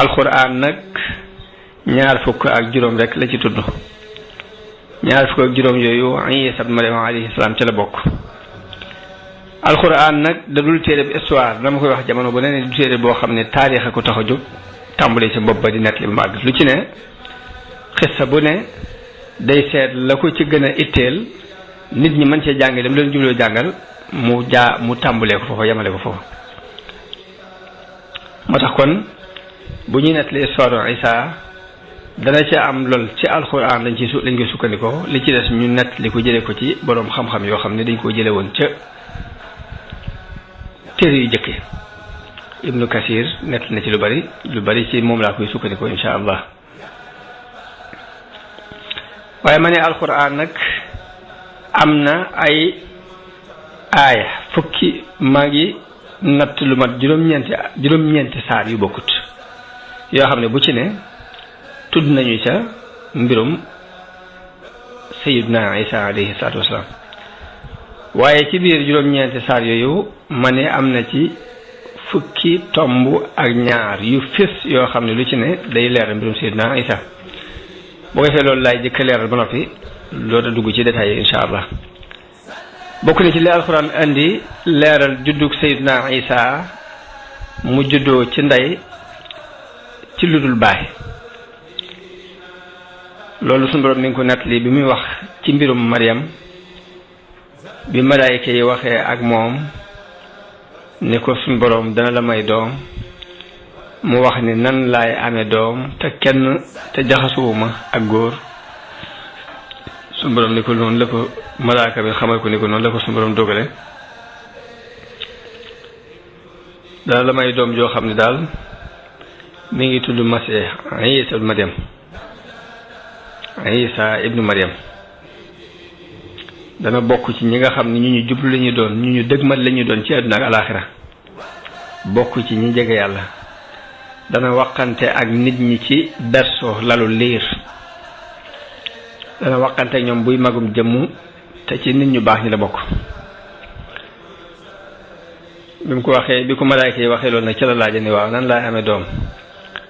alquran nag ñaar fukk ak juróom rek la ci tudd ñaar fukk ak juróom yooyu Isa ibn Maryam alayhi salaam ca la bokk. alquran nag da dul téere bi histoire dama koy wax jamono bu ne du téere boo xam ne taarix a ko tax a jóg tàmbalee sa bopp ba di nettali ba mu àgg lu ci ne xissa bu ne day seet la ko ci gën a itteel nit ñi mën cee jàngale dem leen jubloo jàngal mu tàmbalee ko foofu yemale ko foofu. moo tax kon bu ñuy nettali histoire Isa dana ci am lool ci alxuraan lañ koy sukkandikoo li ci des ñu nettali ko jëlee ko ci boroom xam-xam yoo xam ne dañ koo jële woon ca téere yu jëkke Ibnu Kasir nett na ci lu bari ci moom laa koy sukkandikoo insha allah. waaye ma ne alxuraan nag am na ay aaya fukki maa ngi natt lu mat juróom-ñeenti saar yu bokkut yoo xam ne bu ci ne tudd nañu ca mbirum Sayyiduna Isa alayhi salaatu wasalaam. waaye ci biir juróom-ñeenti saar yooyu ma ne am na ci fukki tomb ak ñaar yu fés yoo xam ne lu ci ne day leeral mbirum Sayyiduna Isa. boo ko defee loolu laay jëkk leeral ba noppi loolu dugg ci détails yi insha allah. bokk na ci li alxuraan indi leeral juddug Sayyiduna Isa mu juddoo ci ndey ci ludul baay. loolu suñu borom mi ngi ko nettali bi muy wax ci mbirum Maryam bi malaayika yi waxee ak moom ni ko suñu borom dana la may doom mu wax ni nan laay amee doom te jaxasuwuma ak góor. suñu borom ni ko noonu la ko malaaka bi xamal ko ni ko noonu la ko suñu borom dogale dana la may doom joo xam ne daal mi ngi tudd Masiix Isa ibnu Maryam dana bokk ci ñi nga xam ne ñu jublu lañu doon ñu dëgmal lañu doon ci àdduna ak alaaxira bokk ci ñi jege yàlla dana waxante ak nit ñi ci berso lalu liir dana waxante ak ñoom buy magum jëmm te ci nit ñu baax ñi la bokk. bi mu ko waxee bi ko malaayka yi waxee loolu nag ca la laaja ni waaw nan laay amee doom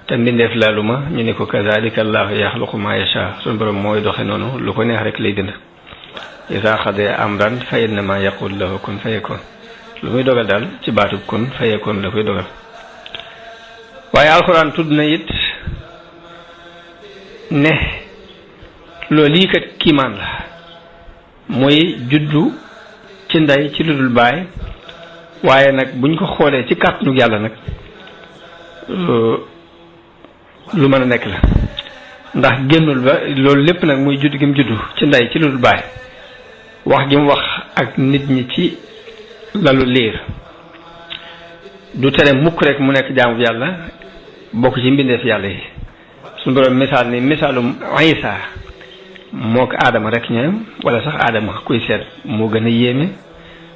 te mbindeef laalu ma ñu ne ko kazalika allahu yaxluqu ma yasha suñu borom mooy doxe noonu lu ko neex rek lay bind. isa xadee amran fa innama yaqul lahu kun fayakun lu muy dogal daal ci baatub kun fayakun la koy dogal. waaye alxuraan tudd na it ne loolu lii kat kiimaan la mooy juddu ci ndey ci ludul baay waaye nag buñ ko xoolee ci kàttanu yàlla nag lu mën a nekk la ndax génnul ba loolu lépp nag muy judd gi mu juddu ci ndey ci ludul baay wax gi mu wax ak nit ñi ci lalu liir du tere mukk rek mu nekk jaamu yàlla bokk ci mbindeef yàlla yi. suñu borom misaal ni misaalum Isa moo ko aadama rek ñoom wala sax aadama kuy seet moo gën a yéeme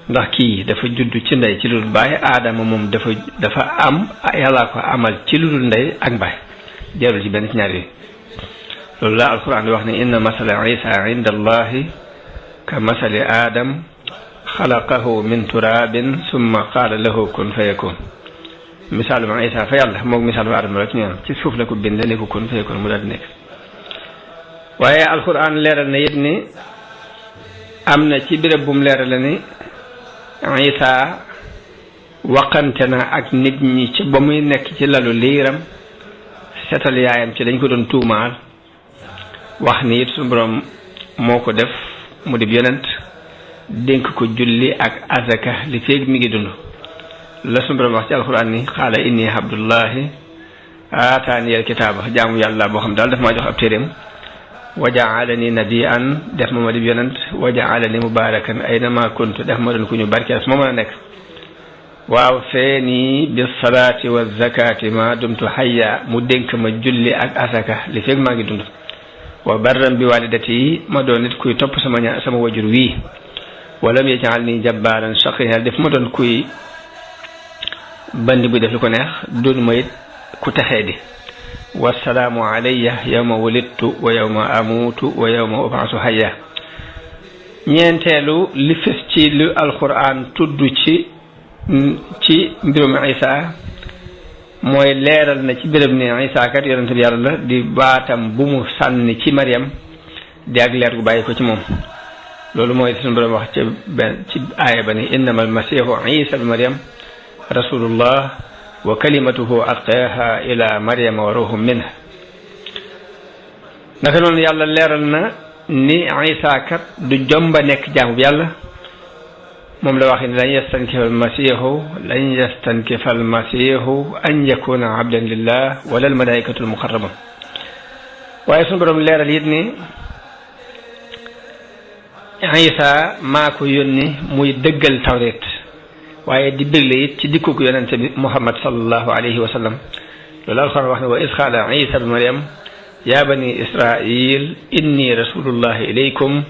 ndax kii dafa judd ci ndey ci lu dul baay aadama moom dafa am yàllaa ko amal ci lu dul ndey ak baay jarul ci benn ci ñaar yi. loolu la alquran di wax ne inna masala Isa inda allahi ka masali aadam xalaqahu min turabin summa qaala lahu kun fayakun. misaalum Isa fa yàlla moog misaalum aadama rek ñoom ci suuf la ko bind ne ko kun fayakun mu daal di nekk. waaye alquran leeral na it ni am na ci béréb bu mu leeral la ni Isa waqante na ak nit ñi ci ba muy nekk ci lalu liiram setal yaayam ci dañ ko doon tuumaal wax ni it suñu borom moo ko def mu di yonent dénk ko julli ak azaka li feeg mi ngi dund. la suñu borom wax ci alquran ni qaala inni abdullahi aataani al kitaaba jaamu yàlla boo xam daal daf maa jox ab téeréem wa jaalani nabiyan def ma di yonent wa jaalani mubarakan aynama kuntu def ma doon ku ñu barkeel fu ma mën a nekk waaw feeni bi salaati wa zakati ma dumtu hayya mu dénk ma julli ak asaka li feeg maa ngi dund wa barram bi walidati ma doon nit kuy topp sama wajur wii walam yaj'alni jabbaran shaqiyan def ma doon kuy bandi bu def li ko neex doon ma it ku texee di wassalaamu alayya yawma wulidtu wa yawma amuutu wa yawma ub'asu hayya. ñeenteelu li fës ci lu alquran tudd ci mbirum Isa mooy leeral na ci béréb ne Isa kat yonente bi yàlla la di baatam bu mu sànni ci Maryam di ak leer gu bàyyi ko ci moom loolu mooy suñu borom wax ci aaya ba ni innama almasihu Isa bi Maryam rasulullah wa kalimatuhu alqaaha ila Maryama wa ruhum minha naka noonu yàlla leeral na ni Isa kat du jomba nekk jaamu bi yàlla moom la wax ni lan yastankifa almasihu an yakuna abdan lillah wala almalaikatu almuqarrabun waaye suñu borom leeral it ni Isa maa ko yónni muy dëggal tawreet waaye di bégle it ci dikkuk yonente bi Muhammad sallallahu alayhi wa sallam loolu alxuraan wax ne wa iz qaala Isa bi Maryam ya bani Israil inni rasulullahi ilaykum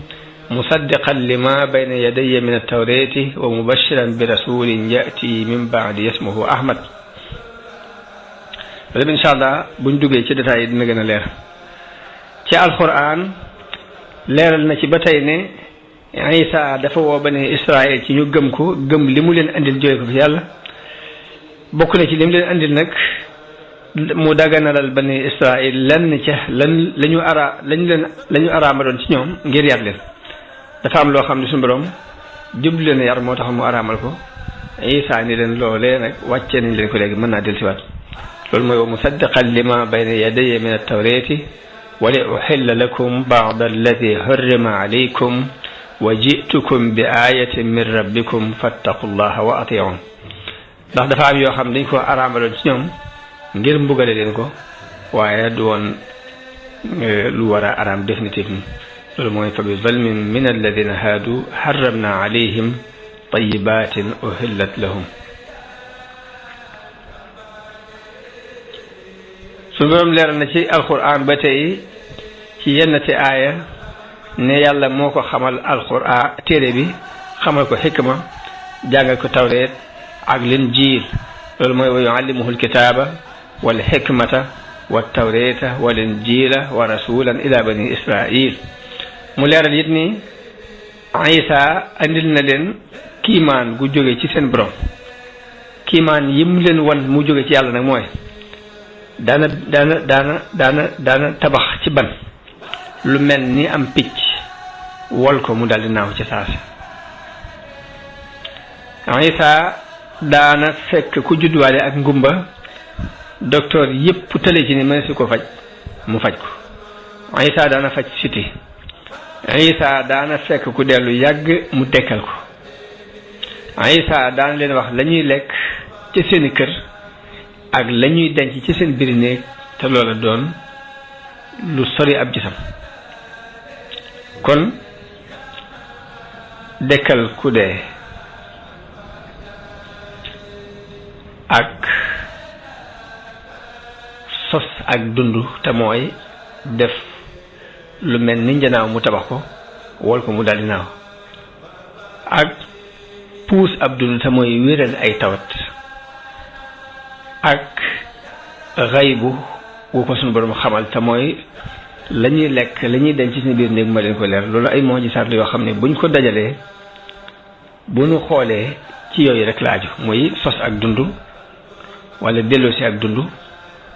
musaddiqan lima bayna yadayya min at-tawrati wa mubashiran bi rasulin ya'ti min ba'di ismuhu Ahmad loolu incha allah buñ duggee ci détails yi dina gën a leer ci alxuraan leeral na ci ba tey ne Isa dafa woo bani Israil ci ñu gëm ko gëm li mu leen andil jóge ko fi yàlla bokk na ci li mu leen andil nag mu daganalal bani Israil lenn ca lañu araamaloon ci ñoom ngir yar leen dafa am loo xam ne suñu borom jublu leen yar moo tax mu araamal ko Isa ni leen loolee nag wàccee nañ leen ko léegi mën naa dellusiwaat loolu mooy wa musaddiqan lima bayna yadayya min at-tawrati wa li uhilla lakum ba'da alladi hurrima alaykum wa jitukum bi ayatin min rabbikum fattaqullaha wa ati'un ndax dafa am yoo xam dañ ko araamaloon ci ñoom ngir mbugale leen ko waaye du woon lu war a araam définitivement loolu mooy fa bi zulmin min alladina haadu harramna alayhim tayibatin uhillat lahum su borom leeral na ci alquran ba tey ci yenn ci aaya ne yàlla moo ko xamal alquran téere bi xamal ko xikma jàngal ko tawreet ak linjiil loolu mooy wa yuallimuhu alkitaaba wal xikmata wa tawreeta wal injiila wa rasulan ila bani israil mu leeral it ni Isa andil na leen kiimaan gu jóge ci seen borom kiimaan yi mu leen wan mu jóge ci yàlla nag mooy daana tabax ci ban lu mel ni am picc wol ko mu daldi naaw ci saasi Isa daana fekk ku judduwaale ak ngumba docteur yépp tële ci ni mën si ko faj mu faj ko Isa daana faj siti Isa daana fekk ku dellu yàgg mu dekkal ko Isa daan leen wax la ñuy lekk ci seeni kër ak la ñuy denc ci seen biir néeg te loola doon lu sori ab gisam kon dekkal ku dee ak sos ak dund te mooy def lu mel ni njanaaw mu tabax ko wol ko mu daldi naaw ak puus ab dund te mooy wéral ay tawat ak xaybu wu ko sunu borom xamal te mooy la ñuy lekk la ñuy denc ci seen biir néeg ma leen ko leer loolu ay mujisaat la yoo xam ne buñ ko dajalee bu ñu xoolee ci yooyu rek la aju muy sos ak dund wala delloosi ak dund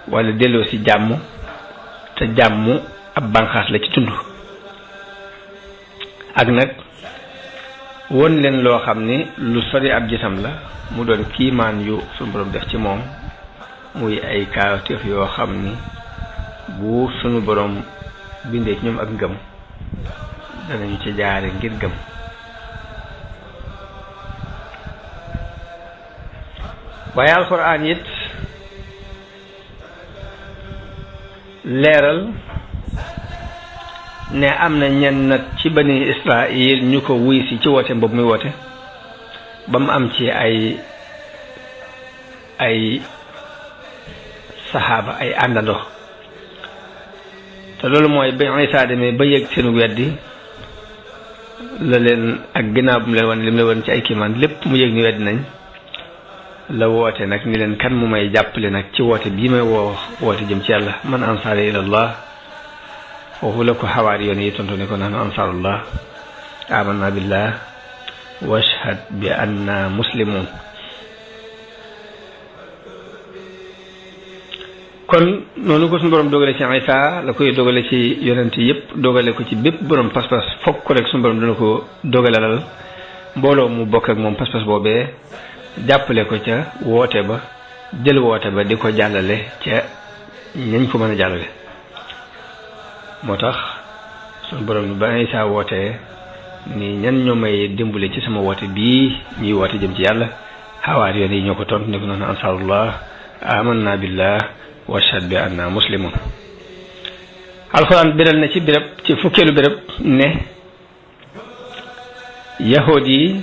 wala delloosi jàmm te jàmm ab bànqaas la ci dund ak nag won leen loo xam ni lu sori ab gisam la mu doon kiimaan yu sunu borom def ci moom muy ay kaawteef yoo xam ni bu sunu borom bindee ci ñoom ak ngëm danañu ca jaare ngir gëm waaye alxuraan it leeral ne am na ñenn nag ci bani Israil ñu ko wuy si ci woote boobu muy woote ba mu am ci ay saxaaba ay àndandoo te loolu mooy ba Isa demee ba yëg seenu weddi la leen ak ginnaaw bu mu leen wan li mu leen wan ci ay kiimaan lépp mu yëg ni weddi nañ la woote nag ni leen kan mu may jàppale nag ci woote bii may woote jëm ci yàlla man ansaari ilallah foofu la ko xawaari yoon yi tontu ne ko nahnu ansaarullah amanna billah washhad bi anna muslimun kon noonu ko suñu borom dogale ci Isa la koy dogale ci yonent yëpp dogale ko ci bépp borom pas-pas fokk ko rek suñu borom dana ko dogalalal mbooloo mu bokk ak moom pas-pas boobee jàppale ko ca woote ba jël woote ba di ko jàllale ca ñañ ko mën a jàllale moo tax suñu borom ba Isa wootee ni ñan ñoo may dimbale ci sama woote bii ñuy woote jëm ci yàlla xawaar yoon yi ñoo ko tontu ne ko noonu ansarullah amanna billah wa ashhadu bi anna muslimun alxuraan biral na ci béréb ci fukkeelu béréb ne yahood yi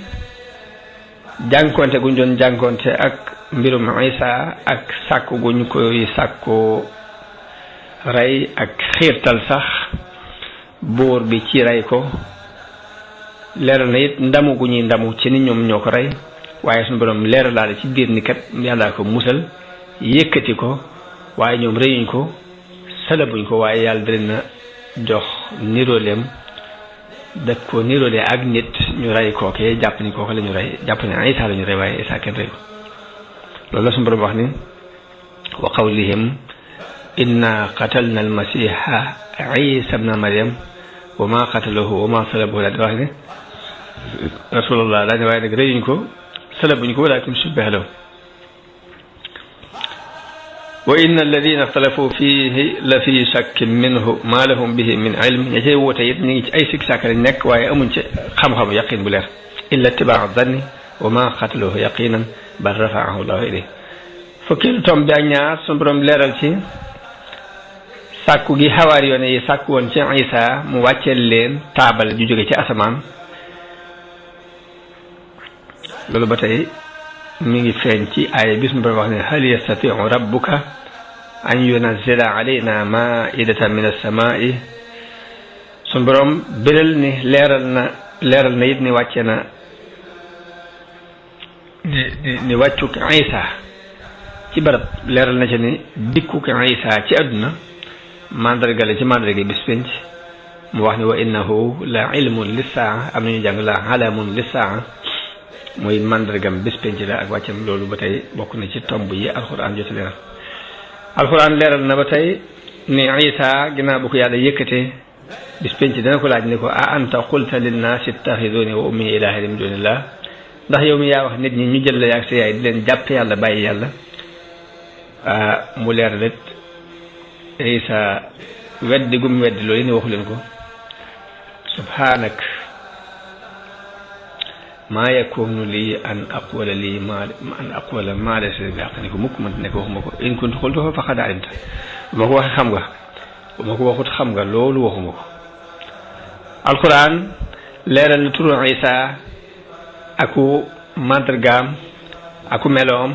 jànkonte guñ doon jànkonte ak mbirum Isa ak sàkku guñ koy sàkku rey ak xiirtal sax buur bi ci rey ko leeral na it ndamu gu ñuy ndamu ci ni ñoom ñoo ko rey waaye suñu borom leeral laale ci biir ni kat yàllaa ko musal yëkkati ko waaye ñoom reyuñ ko salabuñ ko waaye yàlla da leen a jox niroleem daf ko nirole ak nit ñu rey kookee jàpp ni kooke la ñu rey jàpp ne Isa la ñu rey waaye Isa kenn rey ko loolu la suñu borom wax ni wa qawlihim inna qatalna almasiha Isa ibna Maryam wa ma qataluhu wa ma salabuhu daal di wax ne rasulullah daal ne waaye nag reyuñ ko salabuñ ko walakin shubbiha lahu wa inna alladina ixtalafu fihi la fi shakkin minhu ma lahum bihi min ilm ña cay woote it ñu ngi ci ay sikk sàkk lañ nekk waaye amuñ ci xam-xamu yaqin bu leer illa itibaa zanni wa ma qataluhu yaqinan bal rafaahu llahu ilayhi fukkeelu tom bi ak ñaar suñu borom leeral ci sàkku gi xawaar yoone yi sàkku woon ci Isa mu wàcceel leen taabal ju jóge ci asamaan loolu ba tey mi ngi feeñ ci aaya bi suñu borom wax ne hal yastatiu rabbuka an yunazzila alayna maidatan min as-samaa'i suñu borom biral ni leeral na it ni wàcce na ni wàccuk Isa ci barab leeral na ci ni dikkuk Isa ci àdduna mandarga la ci mandarga bis penc mu wax ni wa innahu la ilmun lissaa am nañu jàng la alamun lissaa mooy mandargam bis penc la ak wàccam loolu ba tey bokk na ci tomb yi alxuraan jot leeral alxuraan leeral na ba tey ni Isa ginnaaw bu ko yàlla yëkkatee bis penc dana ko laaj ni ko a anta qulta linnaasi ittaxiduni wa ummi ilaahayni min dunillah ndax yow mi yaa wax nit ñi ñu jël la yaag sa yaay di leen jàpp yàlla bàyyi yàlla mu leeral it Isa weddi gum weddi loolu ni waxu leen ko subhanak maa yakunu lii an aqwala maa laysa li bihaqqin ni ko mukk man ne ko waxuma ko in kuntu qultuhu faqad alimta bu ma ko waxee xam nga bu ma ko waxut xam nga loolu waxuma ko alquran leeral na turu Isa aku mandargaam aku meloom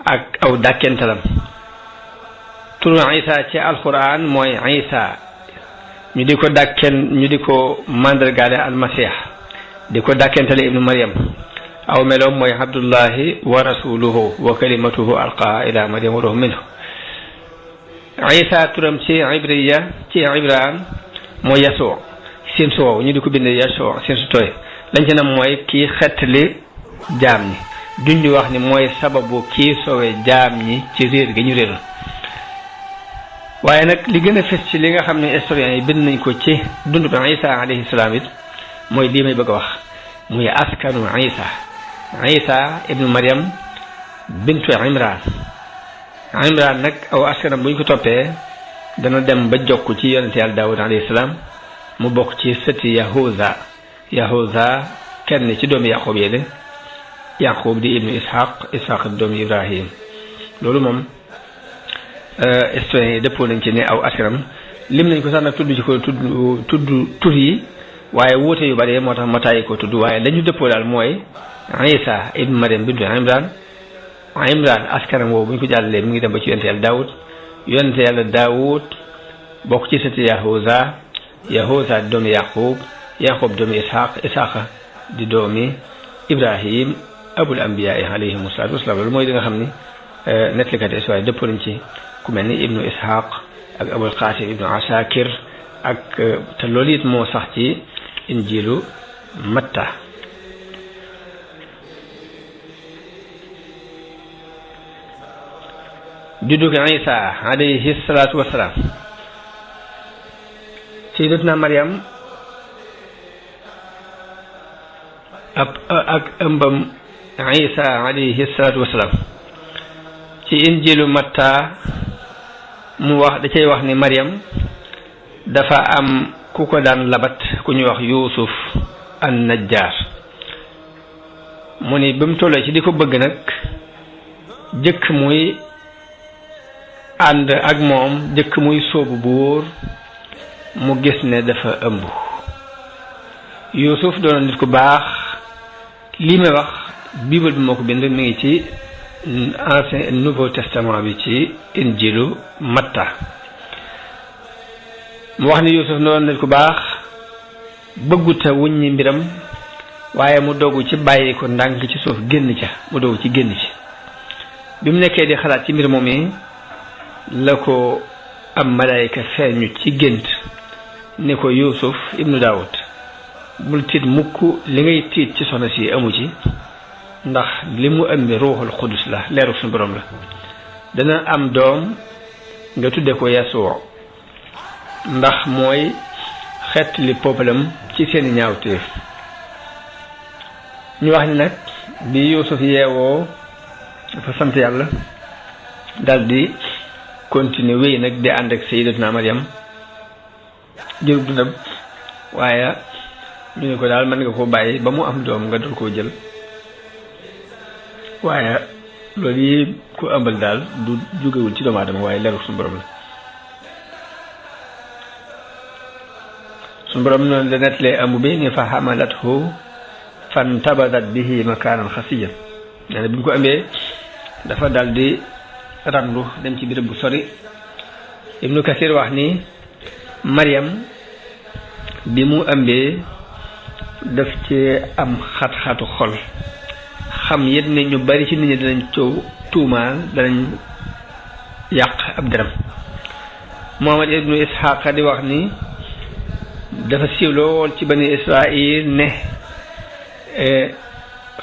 ak aw dàkkentalam turu Isa ci alquran mooy Isa ñu di ko mandargaale almasih di ko dàkkentale ibnu Maryam aw meloom mooy abdullahi wa rasuluhu wa kalimatuhu alqaa ila Maryam wa ruhun minhu Isa turam ci ibraan mooy Yasuu seen su wow ñu di ko bind Yasuu seen su tooy lañ ci nam mooy kii xettali jaam ñi duñ wax ni mooy sababu kii sowe jaam ñi ci réer gi ñu réeroon waaye nag li gën a fës ci li nga xam ne historiens yi bind nañ ko ci dund bi Isa alayhi salaam it mooy lii may bëgg a wax muy askanu Isa ibnu Maryam bintu Imran nag aw askanam bu ñu ko toppee dana dem ba jokk ci yonente yàlla Daawud alayhi salaam mu bokk ci sëti Yahuza kenn ci doomi Yaqub yéle Yaqub di ibnu Ishaq di doomi Ibrahim loolu moom historiens yi dëppoo nañ ci ne aw askanam lim nañ ko sax nag tudd ci ko tudd tur yi waaye wuute yu bari moo tax ma tàyyi ko tudd waaye lañu dëppoo daal mooy Isa ibn Maryam bintu Imran askanam woowu bu ñu ko jàllalee mi ngi dem ba ci yonente yàlla Daawud bokk ci sëti Yahuza di doomi Yaqub doomi Ishaq di doomi Ibrahim abul anbiya alayhimu salaatu wasalaam loolu mooy li nga xam ni nettalikat histoire dëppoo nañ ci ku mel ni ibnu Ishaq ak abul Qasim ibnu Asakir ak te loolu it moo sax ci injilu Matta juddug Isa alayhi salaatu wasalaam. sayyidatuna Maryam ak ëmbam Isa alayhi salaatu wasalaam ci injilu Matta mu wax da cay wax ni Maryam dafa am ku ko daan labat ku ñuy wax Yuusuf an Najjaar. mu ni ba mu tollee ci di ko bëgg nag jëkk muy ànd ak moom jëkk muy sóobu bu wóor mu gis ne dafa ëmb. Yuusuf doon nit ku baax. lii may wax bible bi moo ko bind mi ngi ci ancien nouveau testament bi ci injilu Matta. mu wax ni Yuusuf doon nit ku baax bëgguta wuññi mbiram waaye mu dogu ci bàyyi ko ndànk ci suuf génn ca mu dogu ci génn ci. bi mu nekkee di xalaat ci mbir moom yi la ko am malaayika feeñu ci gént ni ko Yuusuf ibnu Daawud bul tiit mukk li ngay tiit ci soxna si amu ci ndax li mu ëmbi ruuxul xudus la leeru suñu borom la. dana am doom nga tudde ko Yasuwa ndax mooy xeet li peuplem ci seeni ñaawteef. ñu wax ni nag bi Yuusuf yeewoo dafa sant yàlla daldi continuer wéy nag di ànd ak sayyidatuna Maryam jërub dundam waaye ñu ne ko daal mën nga koo bàyyi ba mu am doom nga doon koo jël waaye loolu yi ko ëmbal daal du jógewul ci doomu aadama waaye leeru suñu borom la. suñu borom noonu la nettalee ëmb bi ni fa hamalathu fantabadat bihi makaanan xasiyan. nee na bi mu ko ëmbee dafa daldi randu dem ci béréb bu sori. Ibnu Kasir wax ni Maryam bi mu ëmbee daf ci am xat-xatu xol xam yit ne ñu bari ci nit ñi danañ coow tuumaal danañ yàq ab deram. Muhammad ibnu Isxaaq di wax ni dafa siiw lool ci bani Israil ne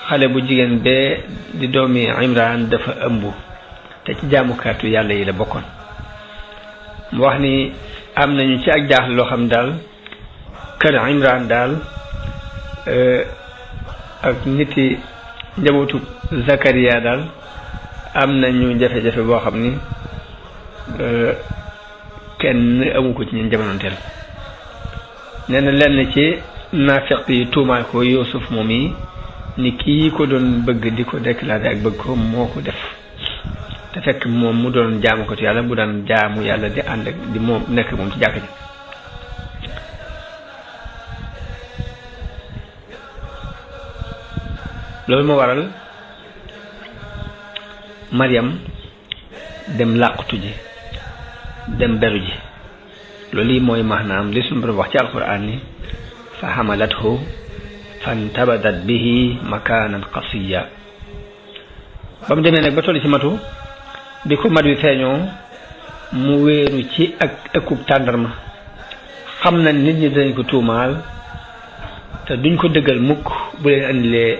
xale bu jigéen bee di doomi Imran dafa ëmb te ci jaamukaatu yàlla yi la bokkoon. mu wax ni am nañu ci ak jaaxle loo xam daal kër Imran daal ak niti njabootu Zakariya daal am nañu jafe-jafe boo xam ni kenn amu ko ci ñun jamonoonteel. nee na lenn ci naafiq yi tuumaal ko Yuusuf moom yi ni kii ko doon bëgg di ko déclaré ak bëgg ko moo ko def te fekk moom mu doon jaamu ko ci yàlla bu daan jaamu yàlla di ànd ak di moom nekk moom ci jàkk ji. loolu moo waral Maryam dem làqutu ji dem beru ji. loolu yi mooy maanaam li suñu borom wax ci alquran ni fa hamalathu fantabadat bihi makaanan qasiya. ba mu demee nag ba toll ci matu bi ko mat bi feeñoo mu wéeru ci ak ëkkub tàndarma xam na nit ñi dañ ko tuumaal te duñ ko dëggal mukk bu leen andilee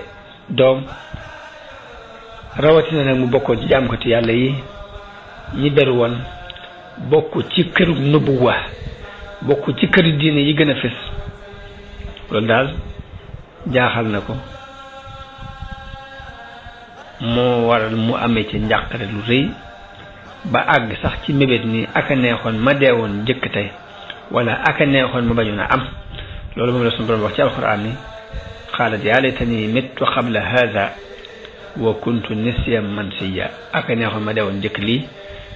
doom rawatina nag mu bokkoon ci jaamkati yàlla yi ñi beru woon bokk ci këru nubuwa bokk ci këru diine yi gën a fës. loolu daal jaaxal na ko moo waral mu amee ci njàqare lu rëy ba àgg sax ci mébét ni aka neexoon ma deewoon njëkk tey wala aka neexoon ma bañoon a am. loolu moom la suñu borom wax ci alquran ni qaalat yaa laytanii mittu qabla haadha wa kuntu nisyan mansiya. aka neexoon ma deewoon njëkk lii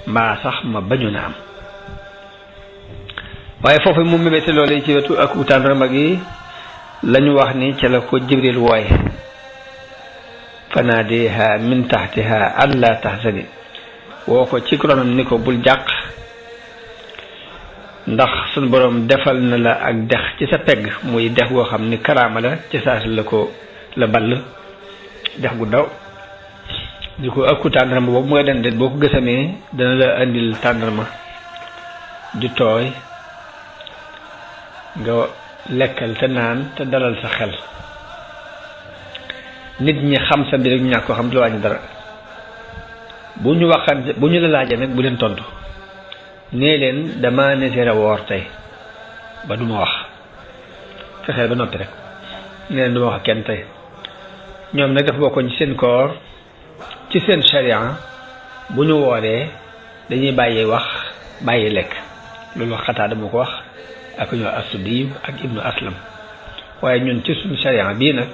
mbaa sax ma bañoon a am. waaye foofu mu mébéte loolu ci wetu ak tàndarma gi lañu wax ni ca la ko Jibril wooye fanaadiha min taxtiha alla tahzani woo ko ci ronam ni ko bul jàq ndax suñu borom defal na la ak dex ci sa pegg muy dex goo xam ni karaama la ci saasi la ko la ball dex gu daw di ko ëkku tàndarma boobu mooy den det boo ko gësamee dana la indil tàndarma ju tooy nga lekkal te naan te dalal sa xel. nit ñi xam sa mbir ak ñàkk ko xam du la wàññi dara bu ñu waxante bu ñu la laajee nag bu leen tontu nee leen dama nesera woor tey ba du ma wax fexeel ba noppi rek nee leen du ma wax kenn tey ñoom nag dafa bokkoon ci seen koor ci seen sharia bu ñu wooree dañuy bàyyi wax bàyyi lekk loolu wax Xataada moo ko wax ak ñoo As-Suddi ak Ibnu Aslam waaye ñun ci suñu sharia bii nag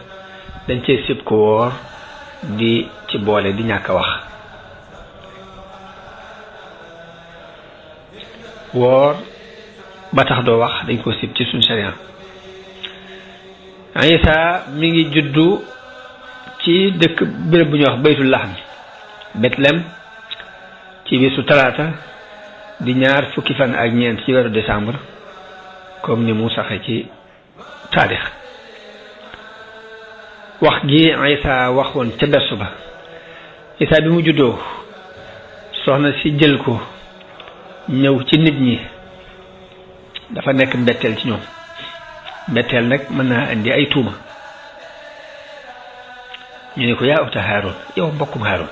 dañ cee sib ko woor di ci boole di ñàkk a wax woor ba tax doo wax dañ ko sib ci suñu sharia Isa mi ngi juddu ci dëkk béréb bu ñuy wax Baytul Laxm Bethléem ci bisu talaata di ñaar fukki fan ak ñeent ci weeru décembre comme ni mu saxe ci taarix wax gi Isa waxoon ca bersu ba Isa bi mu juddoo soxna si jël ko ñëw ci nit ñi dafa nekk mbetteel ci ñoom mbetteel nag mën naa indi ay tuuma ñu ne ko yaa uxta Haaroon yow mbokkum Haaroon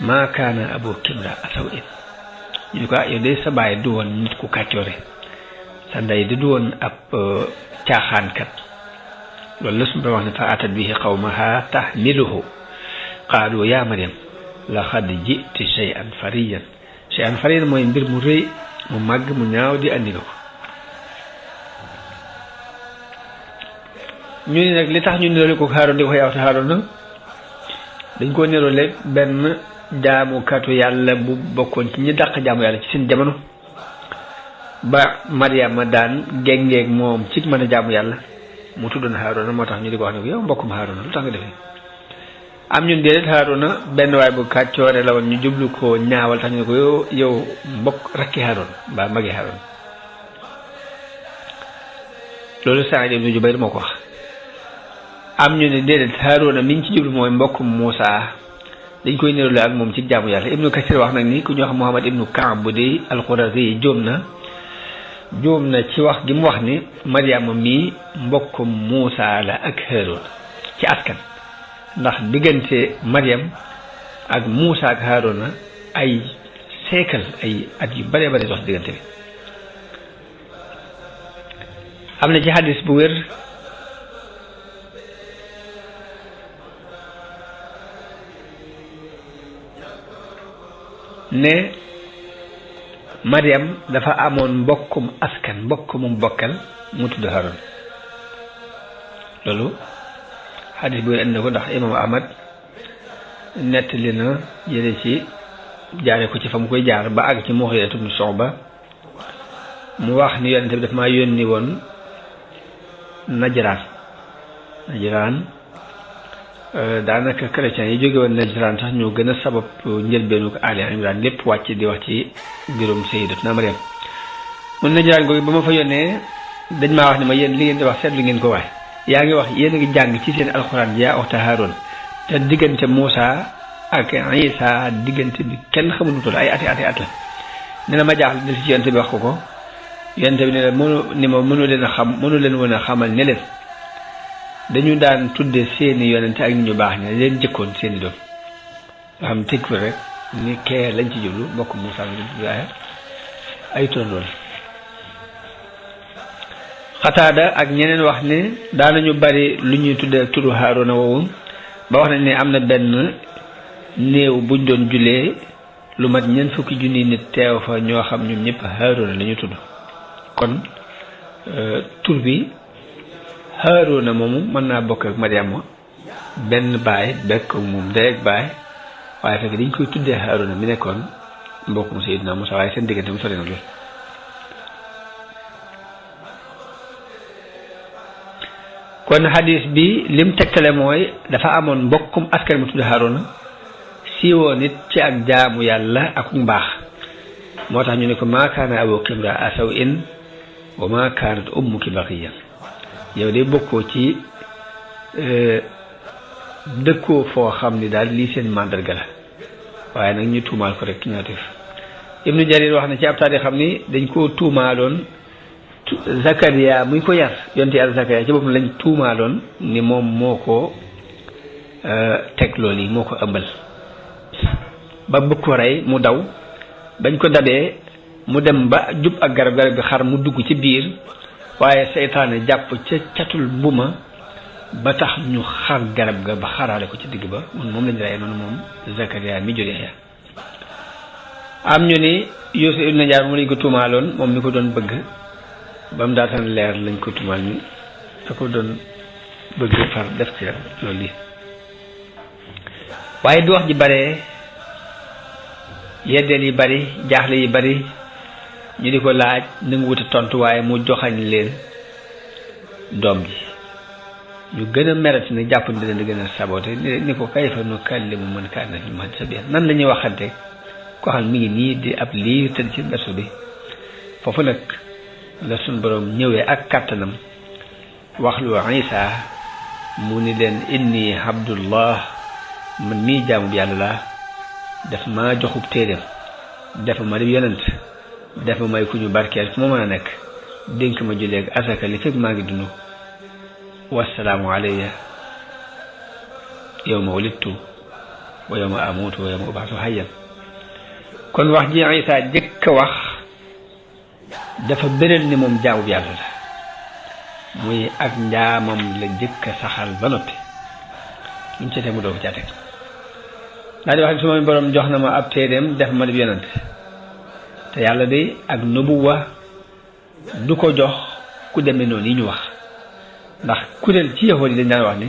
maa kaana abuki imra'a saw'in ñu ne ko yow de sa baay du woon nit ku kàccoore sa ndey di du woon ab caaxaankat loolu la suñu wax ne fa atat bihi qawmaha tahmiluhu qaalu yaa Maryam laqad ji'ti shay'an fariyan mooy mbir mu rëy mu màgg mu ñaaw di andi nga ko ñu ne nag li tax ñu niroole ko Haaroon di ko yaw ta Haaroon na dañ koo niroole benn jaamukatu yàlla bu bokkoon ci ñi dàq jaamu yàlla ci seen jamono ba Maryama daan géngeeg moom ci mën a jaamu yàlla mu tuddoon Haaroona moo tax ñu di ko wax ne ko yow mbokkum Haaroona lu tax nga defee am ñun déedéet Haaroona benn waay bu kàccoore la woon ñu jublu ko ñaawal tax ñu ne ko yow mbokk rakki Haaroona mbaa magi Haaroona loolu Saïd ibn Jubayr moo ko wax am ñu ne déedéet Haaroona mi ñu ci jublu mooy mbokkum Muusa dañ koy niroole ak moom ci jaamu yàlla Ibnu Kasir wax nag ni ku ñu wax Muhammad ibnu Kaab bu di al-Qurazi jóom na ci wax gi mu wax ni Maryama mii mbokkum Muusa la ak Haaroon ci askan ndax diggante Maryam ak Muusa ak Haaroona ay siècle ay at yu bare bare dox diggante bi am na ci xadis bu wér ne Maryam dafa amoon mbokkum askan mbokkumum bokkal mu tudd Haaroon loolu xadis bu indi ko ndax imam Ahmad nettali na jële ci jaare ko ci fa mu koy jaar ba àgg ci Mughira ibn Shu'ba mu wax ni yonente bi daf maa yónni woon Najraan daanaka chrétiens yi jóge woon Najraan sax ñoo gën a sabab njëlbeenu Ali Imran lépp wàcc di wax ci mbirum Sayyidatuna Maryam mun Najraan googu ba ma fa yónnee dañ maa wax ne ma yéen li ngeen di wax seetlu ngeen ko waay yaa ngi wax yéen a ngi jàng ci seen alxuraan yaa uxta Haaroon te diggante Muusa ak Isa diggante bi kenn xamul lu toll ay ati la nee na ma jaaxle del ci yonte bi wax ko yonte bi ne mënu leen woon a xamal ne leen dañu daan tudde seeni yonente ak nit ñu baax ne leen jëkkoon seeni doom nga xam tëg fa rek ni kee lañ ci jublu mbokk Muusa ay turandool Xataada ak ñeneen wax ne daanañu bari lu ñuy tudde turu Haaroona woowu ba wax nañ ne am na benn néew buñ doon jullee lu mat ñeent fukki junni nit teew fa ñoo xam ñoom ñëpp Haaroona la ñu tudd kon tur bi Haaroona moomu mën naa bokk ak Maryama benn baay bekk moom ndey ak baay waaye fekk dañ koy tuddee Haaroona mi nekkoon mbokkum Seydina Muusaa waaye seen diggante mu sori na lool kon hadis bi lim tegtale mooy dafa amoon mbokkum askan mu tudd Haaroona siiwoo nit ci ak jaamu yàlla ak mbaax moo tax ñu ne ko maa kaana abuki imra'a saw'in wa maa kaanat ummuki baghiyan yow de bokkoo ci dëkkoo foo xam ni daal lii seen màndarga la waaye nag ñu tuumaal ko rek ñoo def Ibnu Jarir wax na ci ab taarix xam ni dañ koo tuumaaloon Zakariya muy ko yar yonte yàlla Zakariya ci boppam lañ tuumaaloon ni moom moo ko teg loolu yi moo ko ëmbal ba bëgg ko rey mu daw bañ ko dabee mu dem ba jub ak garab bi xar mu dugg ci biir waaye seytaane jàpp ca catul mbuma ba tax ñu xar garab ga ba xaraale ko ci digg ba moom lañu rey noonu moom Zakariya mi jur Yaxya am ñu ni Yuusuf ibn Najaar moom lañ ko tuumaaloon moom mi ko doon bëgg ba mu daataan leer lañ ko tuumaal ni da ko doon bëgg far def ci loolu yi waaye du wax ji bare yeddeel yi bari jaaxle yi bari ñu di ko laaj nangu wuta tontu waaye mu joxañ leen doom ji ñu gën a merati nag jàpp ni leen di gën a sabote ni ko kayfa nukallimu man kaana fil mahdi sabiyyan nan la ñuy waxante koo xam mi ngi nii di ab liir tëdd ci berso bi foofu nag la suñ borom ñëwee ak kàttanam wax lu Isa mu ni leen inni abdullah man mii jaamu bi yàlla laa def maa joxub téeréem def ma di yonent def ma may ku ñu barkeel fu ma mën a nekk dénk ma julleeg asaka li fekk maa ngi dund wassalaamu alayya yawma wulidtu wa yawma amutu wa yawma ub'athu hayyan kon wax ji Isa jëkk a wax dafa bëral ni moom jaamu bi yàlla la muy ak njaamam la jëkk a saxal ba noppi ñu ci te mu doo ko caa teg daa di wax ne suma borom jox na ma ab téeréem def ma di yonent te yàlla de ak nubuwa du ko jox ku demee noonu yi ñu wax ndax kuréel ci yahood yi dañ daan wax ni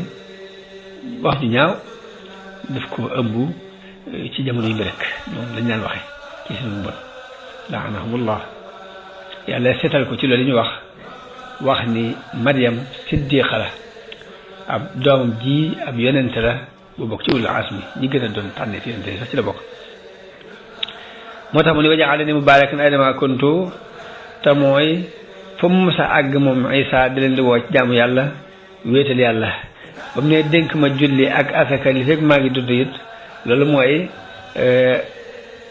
wax ju ñaaw daf ko ëmb ci jamono yi bi rek ñoom lañ daan waxe ci sunu bon laanahumullah yàlla seetal ko ci loolu ñu wax ni Maryam siddiqa la ab doomam ji ab yonent la bu bokk ci ulul azmi ñi gën a doon tànne fi yonent sax ci la bokk moo tax mu ni waja'alani mubaarakan aynama kuntu te mooy fa mu mës a àgg moom Isa di leen di woo ci jaamu yàlla wéetal yàlla ba mu ne dénk ma julli ak asaka li fekk maa ngi dund it loolu mooy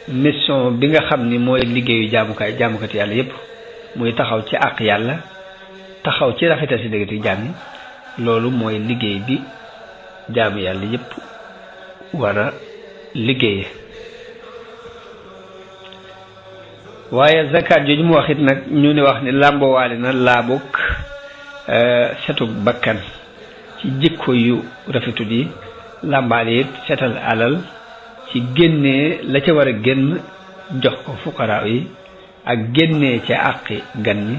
mission bi nga xam ni mooy liggéeyu jaamukati yàlla yépp muy taxaw ci àq yàlla taxaw ci rafetal si diggante jaam yi loolu mooy liggéey bi jaamu yàlla yépp war a liggéeye waaye zakat jooju mu waxit nag ñu ni wax ni làmbowaale na laabuk setu bakkan ci jikko yu rafetul yi làmbaale it setal alal ci génnee la ca war a génn jox ko fuqaraa yi ak génnee ca àqi gan ñi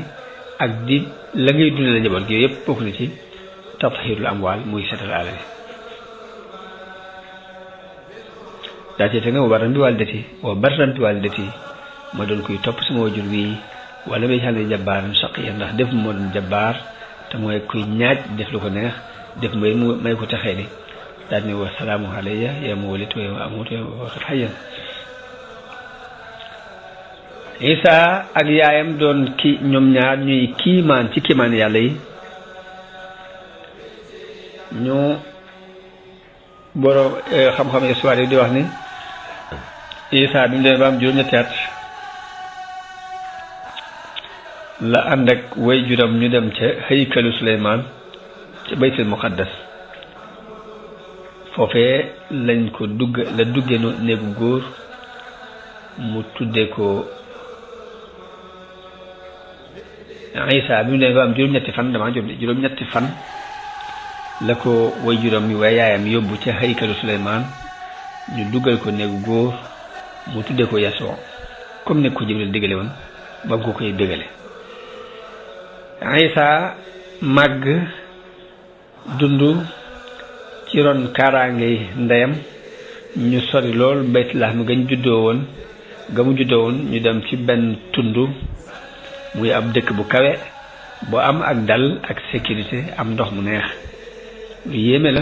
ak di la ngay dundee la njaboot gi yëpp bokk na ci tathiirul amwaal muy setal alal yi daa cee te nga wa barran bi waalidati ma doon koy topp sama wajur wi wala may xale jabbaaran shaqiya ndax def moo doon jabbaar te mooy kuy ñaaj def lu ko neex def may ko texee ni daal ni wa salaamu alayya yawma wulidtu wa yawma amuutu wa yawma ub'athu hayyan Isa ak yaayam doon ñoom ñaar ñuy kiimaan ci kiimaan yàlla yi ñu borom xam-xam histoire yi di wax ni Isa bi mu demee ba am juróom-ñetti at la ànd ak way juram ñu dem ca haykalu Suleymaan ca baytul muqaddas foofee lañ ko dugge néegu góor mu tudde ko Isa bi mu demee ba am juróom-ñetti fan juróom-ñetti fan la ko way juram mi waaye yaayam yóbbu ca haykalu Suleymaan ñu duggal ko néegu góor mu tudde ko Yasoo comme ne ko Jibril digale woon ba ko koy bégale Isa màgg dund ci ron kaaraange ndeyam ñu sori lool Baytulaaham ga mu juddoo woon ñu dem ci benn tund muy ab dëkk bu kawe bu am ak dal ak sécurité am ndox mu neex lu yéeme la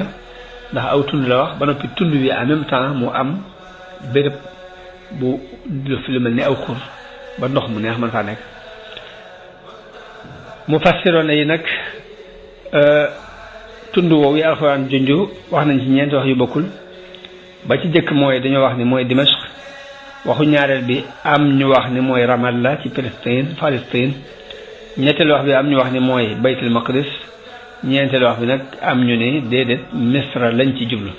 ndax aw tund la wax ba noppi tund wi en même temps mu am béréb bu lu mel ni aw xur ba ndox mu neex man faa nekk mu fassiroon yi nag tund woowu yi alxuraan junju wax nañ ci ñeenti wax yu bokkul ba ci jëkk mooy dañoo wax ni mooy Dimashq waxu ñaareel bi am ñu wax ni mooy Ramallah ci Palestine ñetteelu wax bi am ñu wax ni mooy Baytul Maqdis ñeenteelu wax bi nag am ñu ni déedéet Misra lañ ci jublu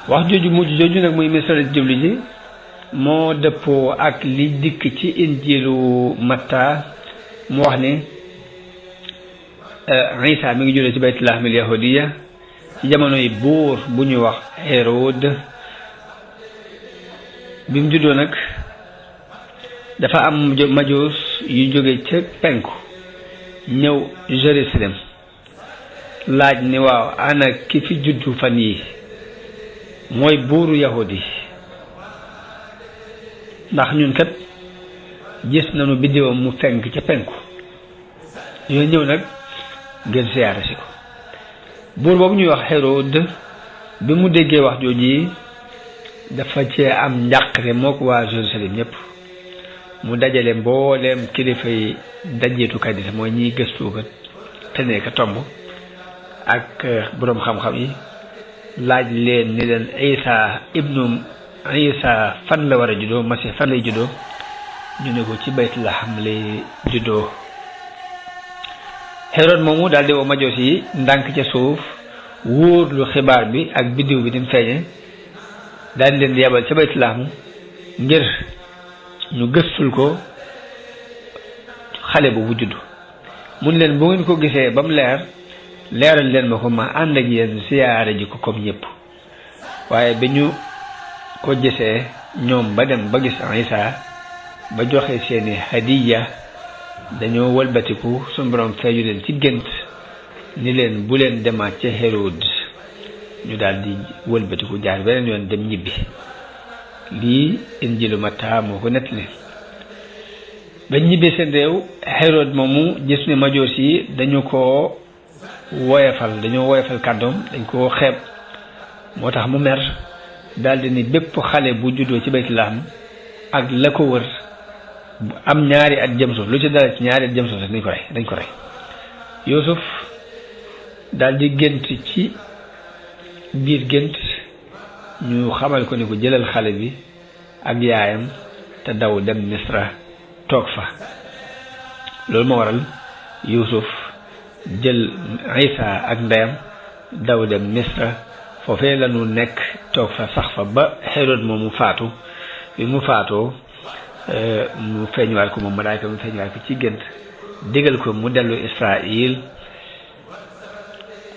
wax jooju mujj jooju nag muy misra jublu ji moo dëppoo ak li dikk ci injilu Matta mu wax ni Isa mi ngi juddoo ci baytulahmil yahudiya ci jamono yi buur bu ñu wax Hérode bi mu juddoo nag dafa am majuus yu jóge ca penku ñëw Jérusalem laaj ni waaw ana ki fi juddu fan yi mooy buuru yahudi ndax ñun kat gis nañu biddiwam mu fenk ca penku yooyu ñëw nag ngeen siyaare si ko buur boobu ñuy wax Hérode bi mu déggee wax jooji dafa cee am njàqare mook waa Jérusalem ñëpp mu dajale mbooleem kilifa yi dajeetukat yi mooy ñiy gëstu ko te nekk tomb ak boroom xam-xam yi laaj leen ni leen Isa fan la war a juddoo Masiix fan lay juddoo ñu ne ko ci Baytulaham lay juddoo Hérode moomu daal di woo majoos yi ndànk ca suuf wóorlu xibaar bi ak biddiw bi ni mu feeñe daal di leen di yebal ca Baytulaham ngir ñu gëstul ko xale bu juddu mun leen bu ngeen ko gisee ba mu leeral leen ma ko ma ànd ak yéen siyaare ji ko comme ñëpp waaye bi ñu ko gisee ñoom ba dem ba gis Isa ba joxe seeni hadiya dañoo wëlbatiku suñu borom feeñu leen ci gént ni leen bu leen demaat ca Hérode ñu daal di wëlbatiku jaar beneen yoon dem ñibbi lii injilu Matta moo ko nettali ba ñibbee seen réew Hérode moomu gis ne majoos yi dañoo woyefal kàddoom dañ koo xeeb moo tax mu mer daldi ni bépp xale bu juddoo ci Baytulaham ak la ko wër am ñaari at jëm suuf lu ci dara ci ñaari at jëm suuf dañ ko rey Yuusuf daldi gént ci biir gént ñu xamal ko ni ko jëlal xale bi ak yaayam te daw dem Misra toog fa loolu moo waral Yuusuf jël Isa ak ndeyam daw dem Misra foofee la ñu nekk toog fa sax fa ba Hérode moom mu faatu bi mu faatoo mu feeñuwaat ko moom malaayka mu feeñuwaat ko ci gént digal ko mu dellu Israël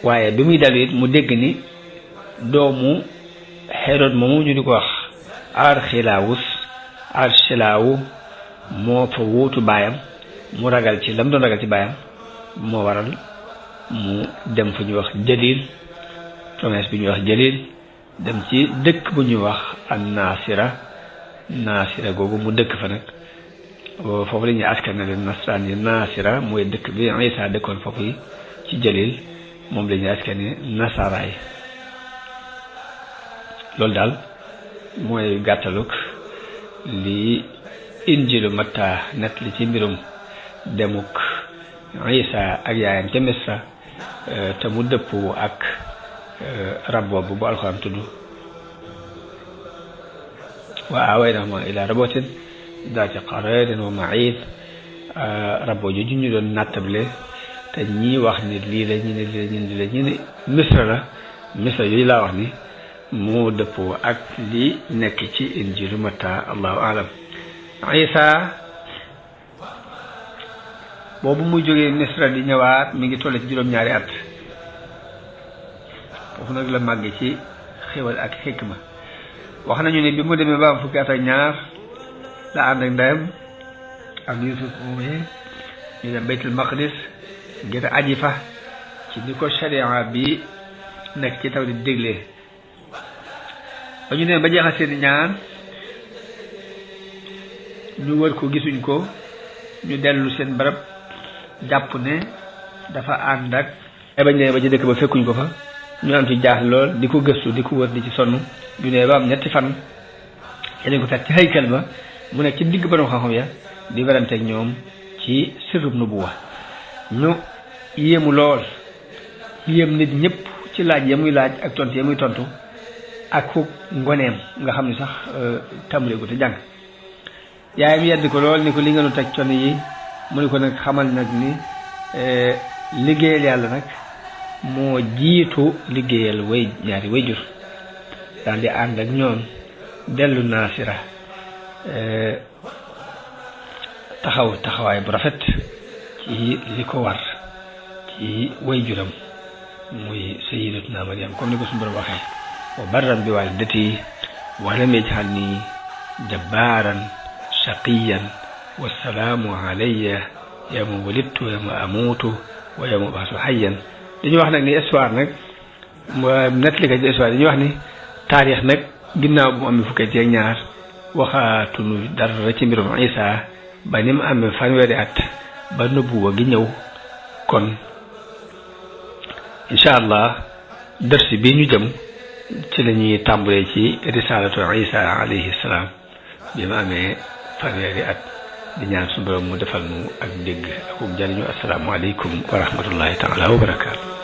waaye bi muy dellu it mu dégg ni doomu Hérode moomu ñu di ko wax Archelawu moo fa wuutu baayam mu ragal ci lam doon ragal ci baayam moo waral mu dem fu ñuy wax Jalil promesse bi ñuy wax Jalil dem ci dëkk bu ñuy wax Nasira googu mu dëkk fa nag foofu la ñuy askanale nasraan yi Nasira mooy dëkk bi Isa dëkkoon foofu yi ci Jalil moom la ñuy askane nasara yi loolu daal mooy gàttaluk li injilu Matta nett li ci mbirum demuk Isa ak yaayam ca Misra te mu dëppoo ak rab boobu bu alxuraan tudd wa aawaynahuma ila rabotin daati qararin wa maid rab boobu ju ñu doon nattable te ñii wax ni lii la ñu ne lii la ñu ne Misra yooyu laa wax ni moo dëppoo ak li nekk ci injilu Matta allahu alam Isa boobu muy jógee Misra di ñëwaat mi ngi toll ci juróom-ñaari at foofu nag la màgg ci xéwal ak xikma wax nañu ne bi mu demee ba am fukki at ak ñaar la ànd ak ndeyam ak Yuusuf moomee ñu dem Baytul Maqdis ngir aji fa ci ni ko sharia bi nekk ci taw di déglee ba ñu ne ba jeexal seeni ñaan ñu wër ko gisuñ ko ñu dellu seen barab jàpp ne dafa ànd ak bañ ne ba ci dëkk ba fekkuñ ko fa ñu am ci jaaxle lool di ko gëstu di ko wër di ci sonn ñu ne ba am ñetti fan ci lañ ko fekk ci haykal ba mu nekk ci digg borom xam-xam ya di weranteeg ñoom ci sirrub nubuwa ñu yéemu lool yéem nit ñëpp ci laaj ya muy laaj ak tontu ya muy tontu ak fu ngoneem nga xam ne sax tàmbalee ko te jàng yaayam yedd ko lool ni ko li nga nu teg con yi mu ni ko nag xamal nag ni liggéeyal yàlla nag moo jiitu liggéeyal ñaari way jur daal di ànd ak ñoom dellu Naasira taxawaay bu rafet ci li ko war ci way juram muy sayyidatuna Maryam comme ni ko suñu borom waxee wa barran bi waalidati wa lam yaj'alni jabbaaran shaqiyan wassalaamu alayya yawma wulidtu wa yawma amuutu wa yawma ub'asu hayyan. dañuy wax nag ni histoire nag nettalikat yi histoire dañuy wax ni taarix nag ginnaaw bu mu amee fukki at ak ñaar waxaatunu dara ci mbirum Isa ba ni mu amee fanweeri at ba nubuwa gi ñëw. kon incha allah dërsi bi ñu jëm ci la ñuy tàmbalee ci risalatu Isa alayhi salaam bi mu amee fanweeri at di ñaan suñu borom mu defal nu ak dégg ak jariñu assalaamu aleykum wa rahmatullahi taala wa barakaatu.